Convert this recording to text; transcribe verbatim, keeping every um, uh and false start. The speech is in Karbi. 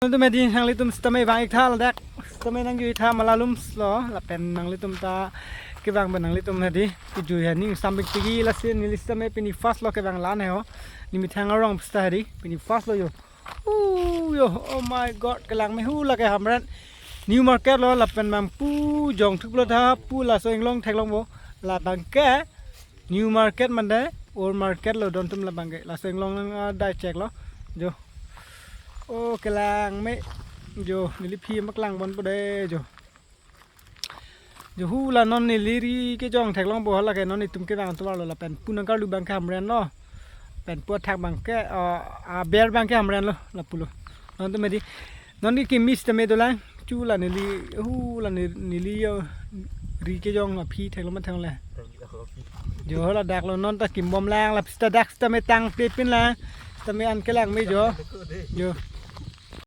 Nanglitum hedi nanglitum sitame vang-ik tha ladak. Sitame nangju-ik tha Malalum lo, lapen nanglitum ta kevang pen nanglitum hedi kejui aning sambik tigi. Lasi neli sitame pini first lo kevang la-an he ho. Nemethang arong sita hedi pini first lo jo. Uh, jo, oh my God, kelang me hu lake Hamren. New market lo lapen bang pu jongthuklo tha, pu laso inglong theklongpo. Labang ke new market mande, old market lo dontum labang ke. Laso inglong nang, ah, dai chek lo. Jo. Oh, kelang me. Jo, neli phi mak lang ponpo de, jo. Jo, hu la non neli ri kejong theklongpo, hala ke non itum kevang tovar lo lapen pu nangkarlu bang ke Hamren lo. Pen pu athak bang ke, ah, aber bang ke Hamren lo, lapu lo. Nontum hedi. Non ke kimi sitame dolang. Chu la neli, hu la ne-, neli jo ri kejong aphi theklo ma theklongle. Jo, ladak lo non ta kimbom lang, la sita dak sitame tangte pin lang. Sitame an kelang me jo. Jo.